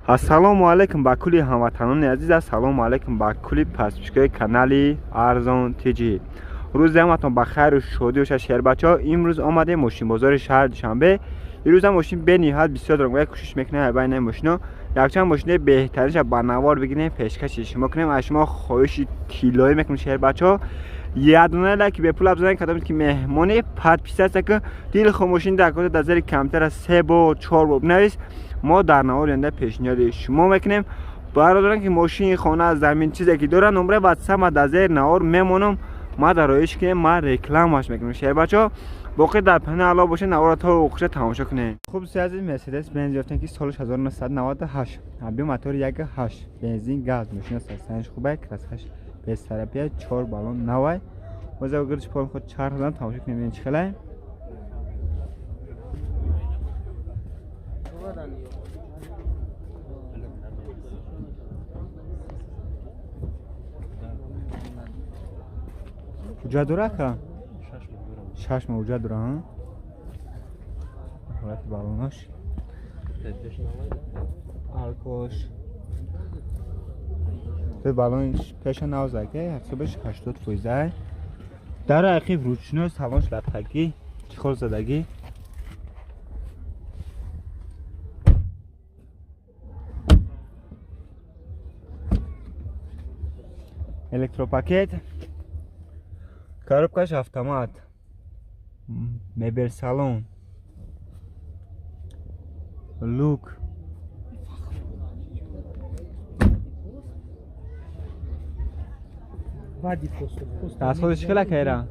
Ассалому алайкум ба кулли ҳамватанони азиз, ассалому алайкум ба кулли подписчикои канали Арзон ТЖ. Рӯзи ҳаматон ба хайру шодӣ бошад, шербачаҳо. Имрӯз омадем мошинбозори шаҳри Душанбе. Ирӯза мошин бениҳоят бисёр дорем. Як кӯшиш мекунем байни мошино якчанд мошинаи беҳтаринша ба навор бигирем, пешкаши шумо кунем. Аз шумо хоҳиши тиллоӣ мекунем, шербачаҳо. Ядона лайки бепул абзанед, кадомед ки меҳмони подписаться кун. Дилхоҳ мошин дар код дар зери камтар аз 3 бор 4 бор бинавис. Мо дар навори оянда пешниҳоди шумо мекунем. Бародарон ки мошини хона, замин, чизе ки доранд, номраи ватсап дар зери навор мемонам. Ма дароиш кунем, ма рекламаш мекунем. Шербачаҳо, боқӣ дар паноҳи Аллоҳ бошед, навора то охирша тамошо кунед. Хуб, се азиз, Мерседес Бенз ёфтем ки солаш 1998, объем мотори 1.8, бензин, газ, мошина состояниш хубай, краскаш бесарапия, 4 баллон навай. Ҳозир гирдиш пол худ чарх зан, тамошо кунем, бинем чӣ хелай. Ҳуҷҷат дора ака? 6 моҳ ҳуҷҷат дора. Ҳолати баллонош, алкош, баллон пеша навзака, ҳисобаш 80%. Дар ақиб ручной, салонш латтагӣ, чехол задагӣ. Электропакет, коробкаш автомат, мебел салон, люк. Расходи чӣ хела кайра?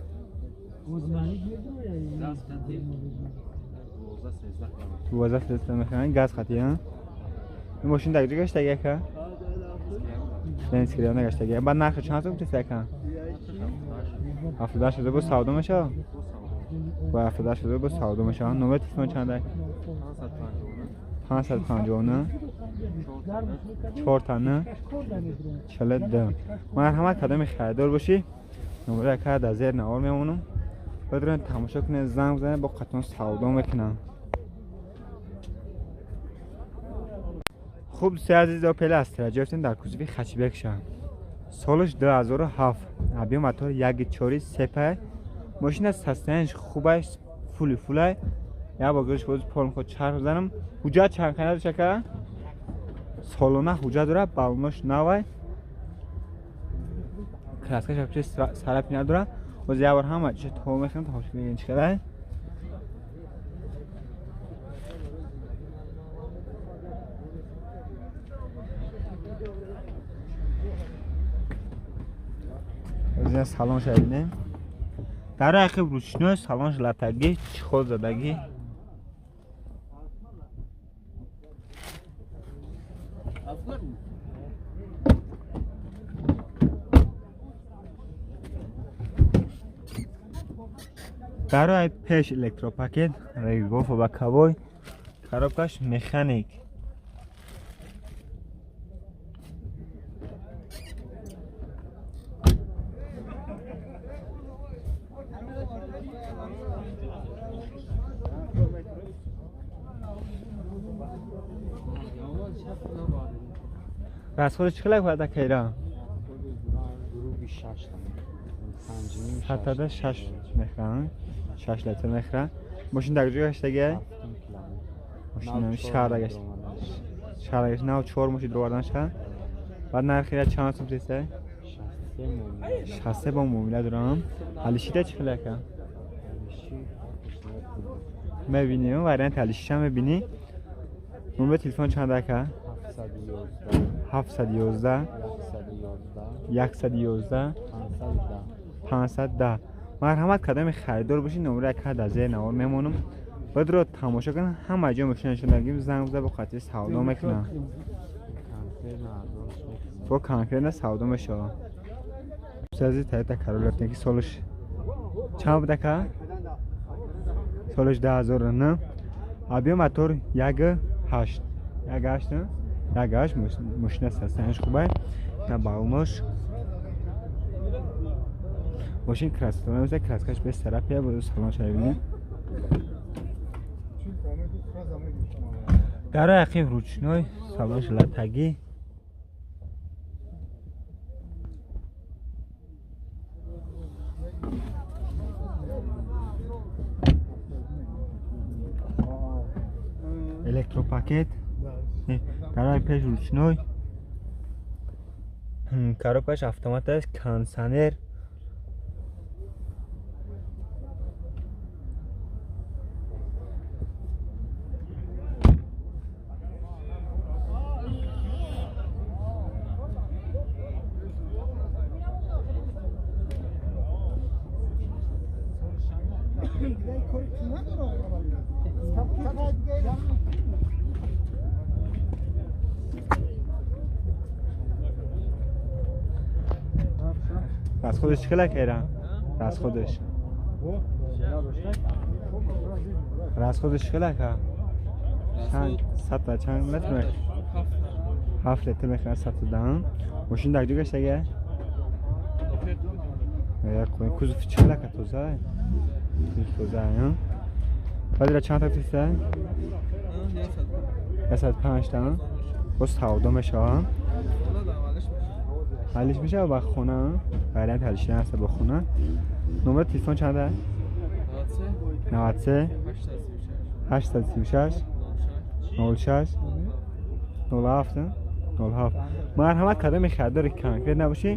12-13 мехӯранд, газ хати, ин мошин дар куҷо гаштаги ака? Ленинский район гаштаги. Баъд нархи чанд сум гуфтест ака? 78 000 бо савдо мешавад? Бо 78 000 бо савдо мешавад. Номери телефон чанд ак? 559 4 42. Марҳамат, кадоми харидор бошӣ, номери ака дар зери навор мемонам. Бадрон тамошо кунед, занг бизанед, бо қатон савдо мекунам. Хуб, се азиз, Опел Астра ҷофтем дар кузови хэтчбекша. Солаш 2007, объем мотор 1.4 сепай. Мошина состояниш хубай, фули фулай. Я бо гириш боз пол худ чарх занам. Ҳуҷҷат чанд қайна дошт ака? Солона ҳуҷҷат дора, баллонош навай. Краскаш вообще сарапи надора. Боз як бор ҳама чиз то мехӯрем, тамошо кунем чӣ хелай. Озина салонша бинем. Дар ақиб ручной, салонш латагӣ, чехол задагӣ. Барои пеш электропакет, регофо боковой, коробкаш механик. Расходи чӣ хела бояд акайра? Сатада 6 мехӯранд, 6 литр мехӯранд. Мошин дар куҷо гаштагиай? Мошин шаҳрда гашт. Шаҳрда гашт, нав 4 мошин дуровардан шаҳр. Баъд нархи чанд сум тестай? 63 бо муомила дорам. Алишида чӣ хела ака? Мебинем, варианти алишиша мебинӣ. Номери телефон чанд ака? 711 111 510. Марҳамат, кадоми харидор бошед, номери ака дар зери навор мемонам. Бадро тамошо кунед, ҳама ҷо мошина нишондагим, занг биза, бо қатъи савдо мекунам. Бо конкретно савдо мешавад. Азиз, Toyota Corolla ёфтем ки солаш чанд буд ака? Солаш 2009, объем мотор 1.8. 1.8, 1.8, мошина состояниш хубай. На баллонош. Мошин краска намеса, краскаш без терапия, буду салон шавибинем. Дарои ақиб ручной, салонш латагӣ. Электропакет. Дарои пеш ручной. Коробкаш автомат аст, кондиционер. Расходаш чӣ хела кайра? Расходаш. Расходаш чӣ хела ка? Чанд сад чанд литр мехӯрад? 7 литр мехӯрад 110. Мошин дар куҷо гаштага? Кузов чӣ хела ка тоза? Тоза, ҳа? Баъд чанд та фиста? 105 та. Боз савдо мешавад. ҳалиш мешавад ба хона? Вариант ҳалишидан ҳаст ба хона. Номери телефон чанд аст? 93 836 06 07 07. Марҳамат, кадоми харидори конкрет набошӣ,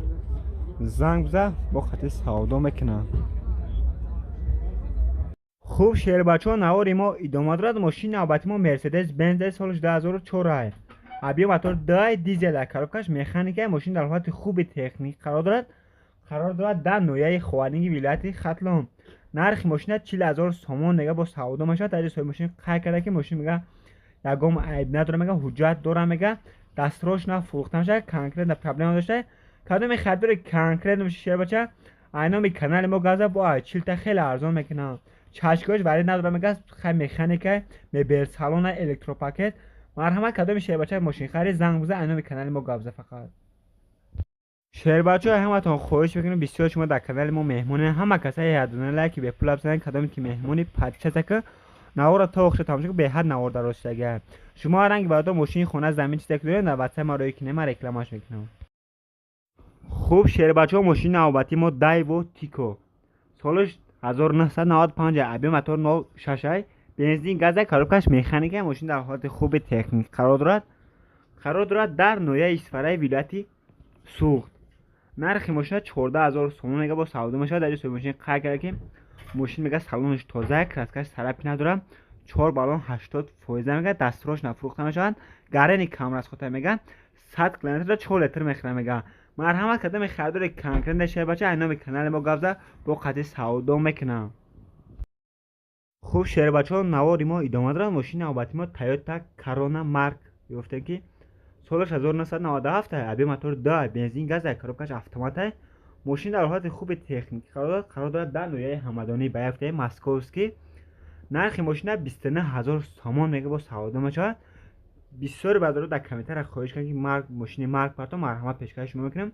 занг биза, бо хати савдо мекунам. Хуб, шербачаҳо, навори мо идома дорад. Мошини навбати мо Мерседес Бенз соли 2004. Объем мотор 2 дизел, коробкаш механика. Мошин дар ҳолати хуби техникӣ қарор дорад. Қарор дорад дар ноҳияи Ховаринги вилояти Хатлон. Нархи мошина 40 000 сомон мега, бо савдо мешавад. Дар соҳиби мошин қайд карда ки мошин мега ягон айб надора, мега ҳуҷҷат дора, мега дастрош на фурӯхта мешавад, конкретно проблема дошта. Кадоми харидори конкрет мошин шербача, айноми канали мо газа бо 40 та хеле арзон мекунам. Чашкош варид надора, мега хай механика, мебел салона, электропакет. Марҳамат, кадоми шербача мошинхари занг биза, айноми канали мо гап за фақат. Шербачаҳо, ҳаматон хоҳиш мекунем, бисёр шумо дар канали мо меҳмонед. Ҳама касае ядона лайки бепул бизанед, кадоме ки меҳмони подписаться ка, навора то охир тамошо ка, беҳад навор дароз шудага. Шумо ранги бародар мошини хона замин чизе ки доред, дар ватсап ма рӯй кинем, ман рекламаш мекунам. Хуб, шербачаҳо, мошини навбати мо Дайво Тико. Солаш 1995, объем мотор 0,6, бензин газа, коробкаш механика. Мошин дар ҳолати хуби техникӣ қарор дорад. Қарор дорад дар ноҳияи Исфараи вилояти Суғд. Нархи мошина 14 000 сомон мега, бо савдо мешавад. Дар соҳиби мошин қайд карда ки мошин мега салонаш тоза, краскаш царапина надорад, 4 баллон 80% мега, дастрош нафурӯхта мешаванд, гарени камрасхода мега, 100 километрда 4 литр мехӯрад мега. Марҳамат, кадоми харидори конкрет шербача, айноми канали мо гап зад, бо қатъи савдо мекунам. Хуб, шербачаҳо, навори мо идома дорад. Мошини навбати мо Toyota Corona Mark ёфтем ки солаш 1997, объем мотор 2, бензин газ, коробкаш автомат. Мошин дар ҳолати хуби техникӣ қарор дорад. Қарор дорад дар ноҳияи Ҳамадонӣ ба яфтаи Московский. Нархи мошина 29 000 сомон мега, бо савдо мешавад. Бисёре бародаро дар комментария хоҳиш карданд ки марк мошини марк парто, марҳамат, пешкаши шумо мекунем.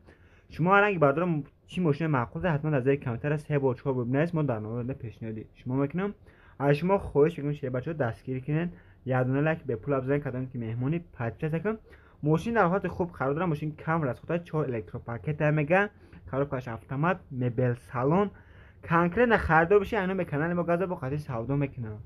Шумо ранги бародаро чӣ мошина маъқул доред, ҳатман дар зери комментария се бор чор бор бинавис, мо дар навор пешниҳоди шумо мекунем. Аз шумо хоҳиш мекунем, шербачаҳо, дастгирӣ кунед, ядона лайк бепул бизанед, кадоме ки меҳмони подписаться кун. Мошин дар ҳолати хуб қарор дорад, мошин кам расхода, 4 электропакета мега, коробкаш автомат, мебел салон. Конкретно харидор боши, айно канали мо газа, бо қатъи савдо мекунам.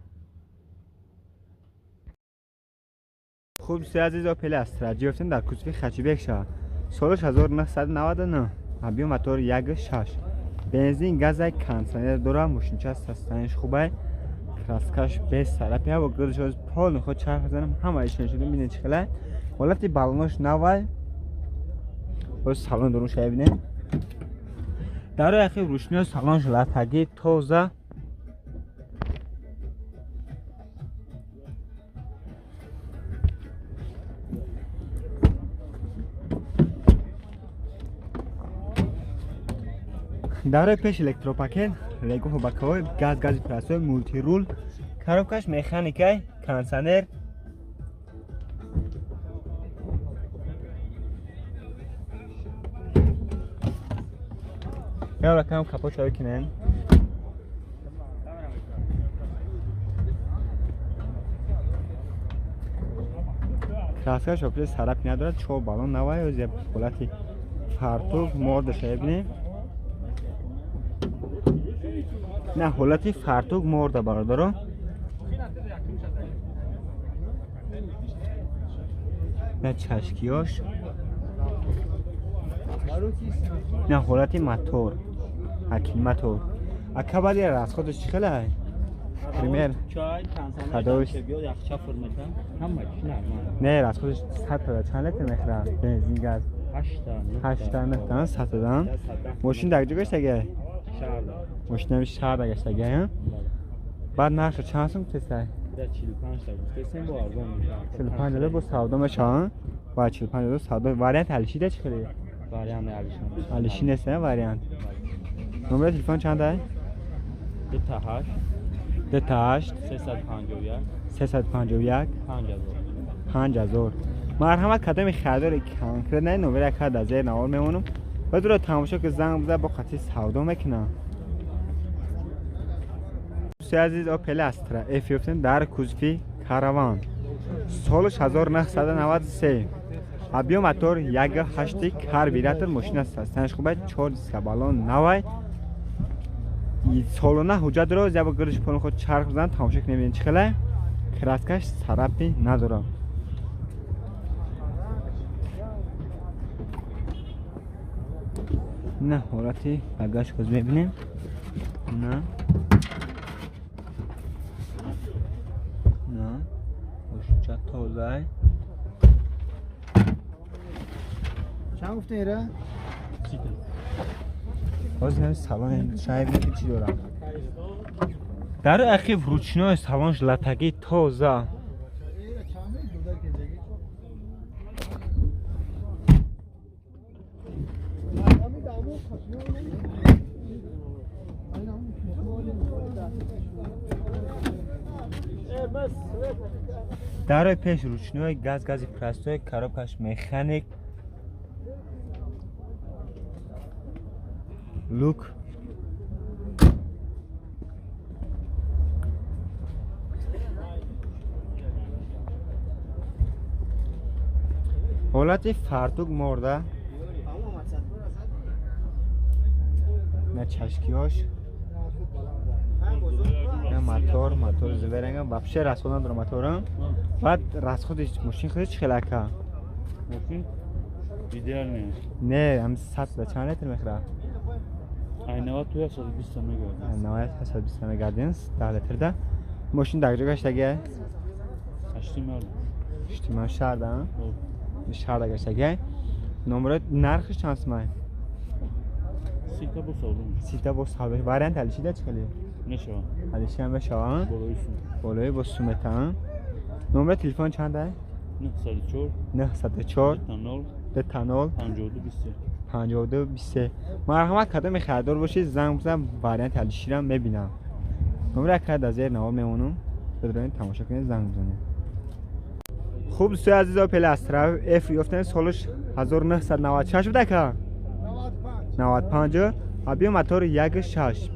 Хуб, дӯстои азиз, Опел Астра ёфтем дар кузови хэтчбек шавад. Солаш 1999, объем мотор 1,6, бензин газа, кондиционер дорад. Мошинча состояниеш хубай, краскаш без царапина, бо гирдаш полный худ чарх мезанам, ҳамаиш нишон бинед чӣ хела ҳолати баллонош навай. Боз салон дорун шая бинед. Дарои ахир рӯшниё, салонш латагӣ, тоза. Дарои пеш электропакет, регофо боковой, газ, гази простой, мультирул, коробкаш механикай, кондиционер. Я ракам капот шавӣ кинем. Краскаш вообще сарапи надорад, чор баллон навай, ози ҳолати фартук мордаша бибинем. На ҳолати фартук морда бародаро. На чашкиёш. На ҳолати мотор. Аккумулятор. Ака баъди расходаш чӣ хелай? Пример. Хадош. Не, расходаш 100 та чанд литр мехӯрад? Бензин, газ. 8 та 9 та 100 та. Мошин дар куҷо гаштагай? Мошинами шаҳр гаштагай, баъд нархо чанд сум тесай? 45 та гуфтесем, бо арзон мешавад. 45 доллар бо савдо мешавад. Ва 45 доллар савдо. Вариант алишида чӣ хеле? Вариант алишин. Алишин нест, вариант. Номери телефон чанд ай? 2 та 8 2 та 8 351 351 5000 5000. Марҳамат, кадоми харидори конкрет не, номер яка дар зери навор мемонам. Баъд тамошо ки занг биза, бо қатъи савдо мекунам. Дӯстои азиз, Opel Astra F ёфтем дар кузови Караван. Солаш 1993. Объем мотор 1.8 карбюратор, мошина аст. Хуб, 4 диска баллон навай. Солона ҳуҷҷат дорад, як бор гириш пон худ чарх бизан, тамошо кунем бинем чӣ хеле. Краскаш сарапи надорад. На ҳолати багаж худ мебинем. На на мошинча тоза. Чанд гуфтин ира? Ҳозир ҳамин салон шаҳр ки чӣ дорам. Дар ақиб ручной салонш латагӣ тоза. Дарои пеш ручной, газ, гази простой, коробкаш механик. Люк. Ҳолати фартук морда. На чашкиёш. На мотор, мотор зверанга вообще расход надорам моторам. Баъд расходи мошин худаш чӣ хел ака? Мошин идеальный. Не, ҳам 100 та чанд литр мехӯрад? Ай 90 120 мегардад. 90 120 мегардин, 10 литрда. Мошин дар куҷо гаштагай? Ҳаштимал. Ҳаштимал шаҳрда? Шаҳрда гаштагай. Номеро нархиш чанд сумай? 30 та бо савдо мешавад. 30 та бо савдо. Вариант алишида чӣ хеле? Мешавад. Алиши ҳам мешавад? Болои сум. Болои бо сумета. Номери телефон чанд ай? 904 904 0 2 0 52 23 52 23. Марҳамат, кадоми харидор бошед, занг бизан, варианти алиширам мебинам. Номери ака дар зери навор мемонам. Бидроед тамошо кунед, занг бизанед. Хуб, дӯстои азиз, Opel Astra F ёфтем, солаш 1996 буда ака? 95. Объем мотор 1.6.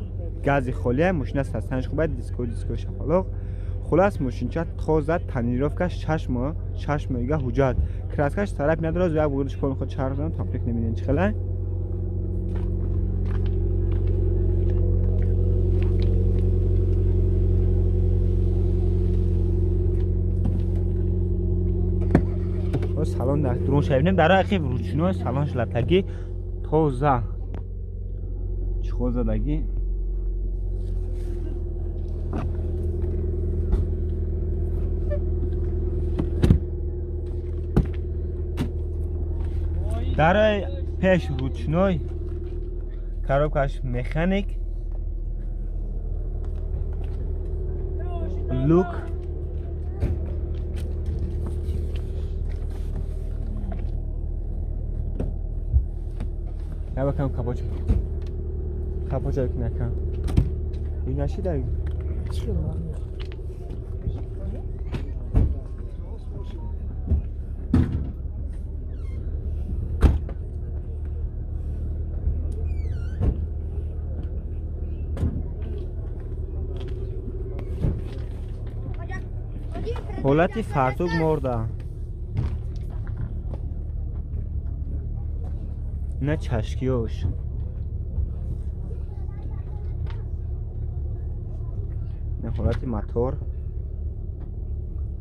Гази холия, мошина састанаш хуб, диско, диско шапалоқ. Хулас мошинча тоза, тонировка 6 моҳ, 6 моҳига ҳуҷҷат. Краскаш тараф надорад, як бурдиш пон худ чарх зан, тафриқ намебинем чӣ хеле. Салон дар дурун шабинем, дар ақиб ручной салон латагӣ тоза. Чиқол задагӣ. Дарои пеш ручной, коробкаш механик, люк. Я бакам капоча. Капоча накам. И нашида. Ҳолати фартук морда. На чашкиёш. На ҳолати мотор.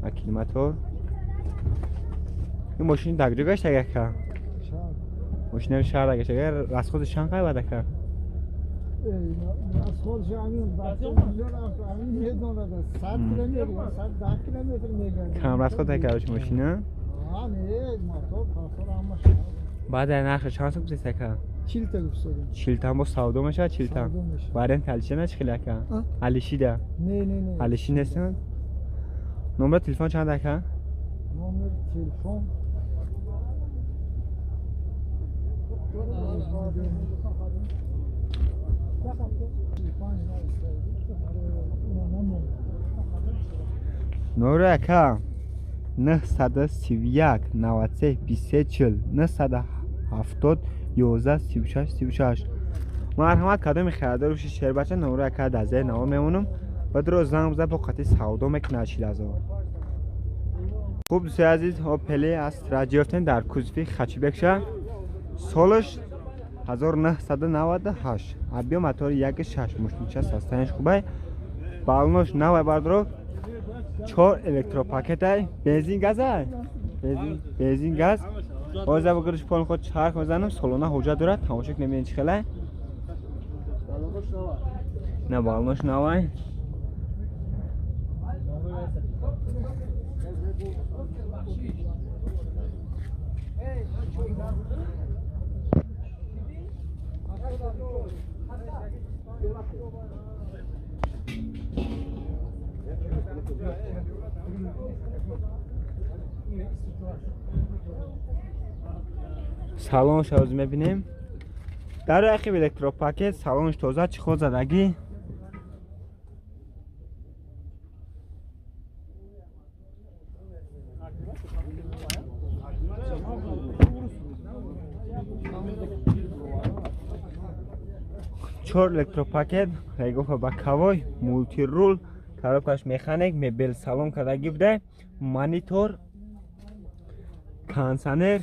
Аккумулятор. Ин мошин дар куҷо гашт ака? Мошин шаҳр гашт агар расходи чанд қайвад ака? Расходш ҳамин ҳамин медонад 100 километр 110 километр мегардад. Кам расход накардаш мошина? Ҳа, не, мотор, мотор ҳамаш. Баъд дар нархи чанд сум гуфтед ака? 40 та гуфтем. 40 та бо савдо мешавад 40 та. Вариант алишида на чӣ хеле ака? Алишида? Не, не, не. Алиши нестанд? Номер телефон чанд ака? Номер телефон 0 ака 931 93 23 40 970 11 36 36. Марҳамат кадоми харидор бошед шербача номро ака дар зери навор мемонам ва дуро занг бизан бо қати савдо мекунад 40,000. Хуб дӯстои азиз, Опел Астра гирифтем дар кузови Хачибекша. Солаш 1998. Объем мотори 1.6 мошинча состояниш хубай. Балонош навай бардоро. 4 электропакетай, бензин газай. Бензин газ. Оза бигириш пол худ чарх мезанам, солона ҳуҷҷат дорад, тамошо кунем бинем чӣ хелай. На балонош навай. Салонш ҳозир мебинем. Дар ақиб электропакет, салонш тоза, чехол задагӣ. Чор электропакет, регофа боковой, мултирул, коробкаш механик, мебел салон кардагӣ буда, монитор, кондиционер.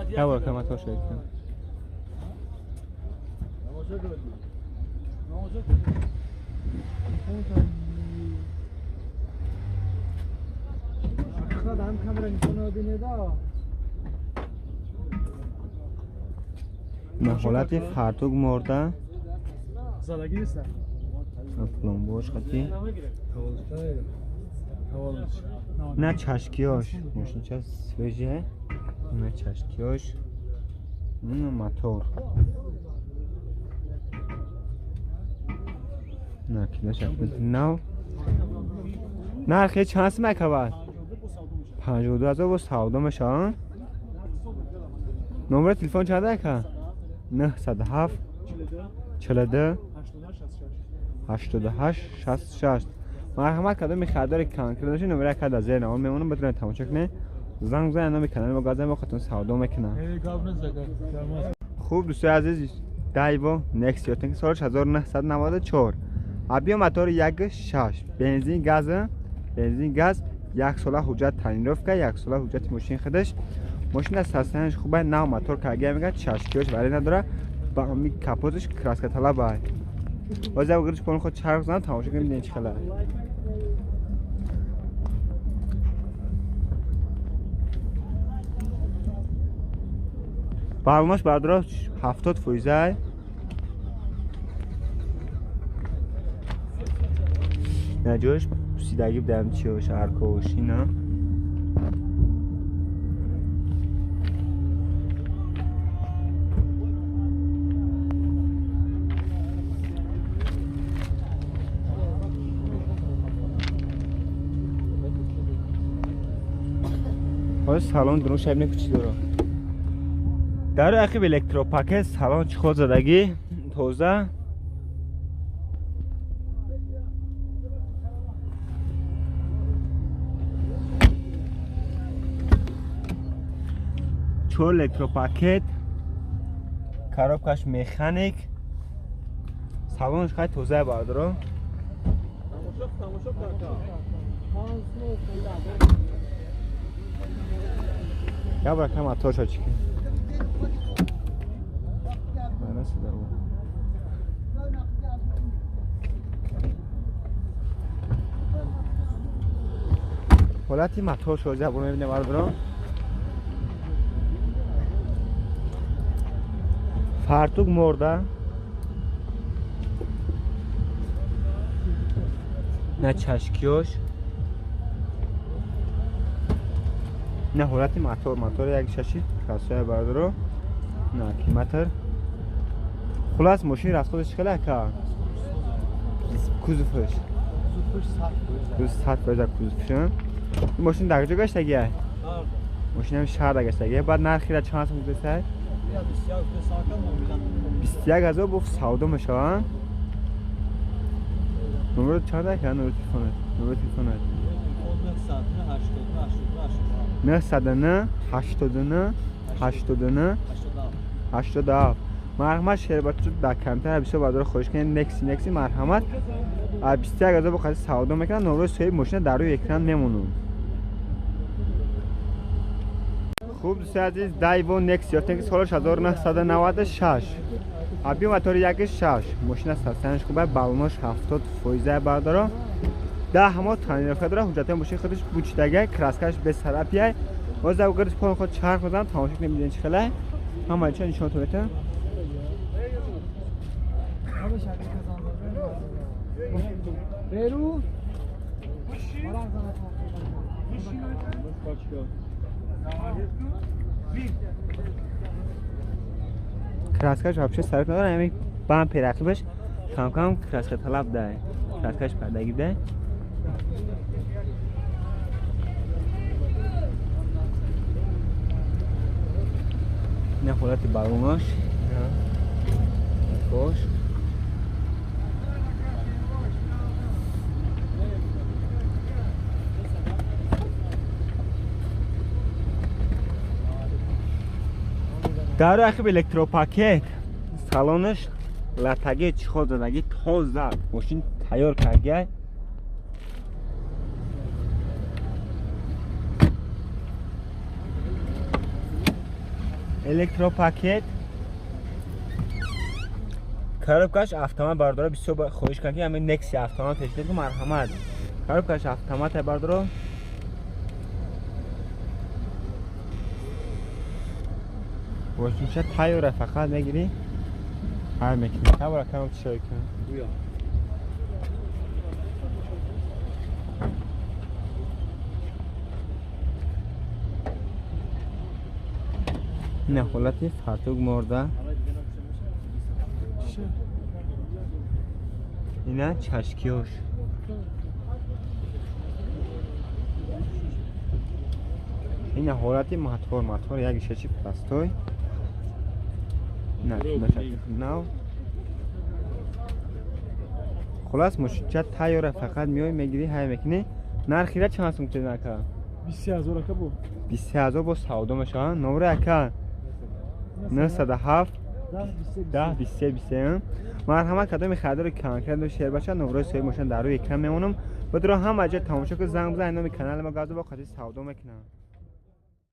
Я бор мотор шоид. На ҳолати фартук морда. Задагӣ нест. Пломбош хати. На чашкиёш, мошинча свежая. На чашкиёш. На мотор. На кинаша нав. Нархи чанд сум акавад? 52,000 бо савдо мешавад. Номери телефон чанд ака? 907 42 88 66. Марҳамат кадоми харидори конкрет бошед номери ака дар зери навор мемонам, битавонед тамошо кунед. Занг бизанед номи канали мо газа мо худтон савдо мекунад. Хуб дӯстои азиз, Дайво Nexia ки солаш 1994. Объем мотори 1.6, бензин газ, бензин газ, як сола ҳуҷҷат тонировка, як сола ҳуҷҷати мошин худаш. Мошин аз состояниш хубай, нав мотор карга мегад, чашкиёш вари надора, ба ҳами капоташ краска талабай. Оза бигириш пон худ чарх занам, тамошо кунем бинем чӣ хела. Балонош бардоро 70%. На ҷош пусидагӣ будам чиёш аркош ина. ҳозир салон дурун шаб кучи дорам. Дар ақиб электропакет, салон чехол задагӣ, тоза. 4 электропакет, коробкаш механик, салонаш хеле тоза бародаро. Я бра кама тоша чики. ҳолати мотор шозия буро мебинем бародаро. Фартук морда. На чашкиёш. На ҳолати мотор, мотор як шаши красоя бародаро. На километр. Хулас мошин расходаш хеле ака. Кузовш. 100% кузовш. Ин мошин дар куҷо гаштагия? Мошинам шаҳр гаштагия. Баъд нархи ра чанд сом гузашта? 21 000 буф савдо мешаванд. Номер чанд ака? Номер телефонат. Номер телефонат. 909 89 89 87. Марҳамат шербачо дар камтар бисёр бардор хоҳиш кунед. Некси некси марҳамат. 21 000 бо қади савдо мекунанд. Номери соҳиби мошина дар рӯи экран мемонад. Хуб дӯстони азиз, Дайво Некси ёфтем ки соли 1996. Аби мотори 1.6. Мошина састанаш хуб, баллонаш 70% бардоро. 10 моҳ тонировка дора, ҳуҷҷатҳои мошини худаш бучидага, краскаш бесарапия. Боз дар гирд пон худ чарх мезанам, тамошо кунед, бибинед чӣ хеле. Ҳама чиз нишон метавонед. Краскаш вообще сарф надорад, ҳамин бампер рақибаш кам-кам краска талаб дай. Краскаш пардаги дай. На ҳолати баллонаш. Хош. Дар рақиб электропакет, салонаш латаги чехол задаги тоза, мошин тайёр кардия. Электропакет, коробкаш автомат бардора. Бисёр хоҳиш кардем ки ҳамин Некси автомат пешниҳод кун, марҳамат. Коробкаш автомат бардоро. Мошинча тайёра, фақат мегирӣ ҳар мекунӣ. Табора кам чой кун. Не ҳолати фартук морда. Ина чашкиёш. Ина ҳолати мотор, мотор як шаши простой. На, хулас мошинча тайёра, фақат меои мегирӣ, ҳай мекунӣ. Нархи ра чанд сум гуфтед ака? 23 000 ака бу. 23 000 бо савдо мешаванд. Номери ака 907 10 23 23. Марҳамат кадоми харидори конкрет шербача, номерои соҳиби мошина дар рӯи экран мемонам. Бодро ҳама ҷо тамошо кун, занг бизан, номи канали мо газо бо қади савдо мекунам.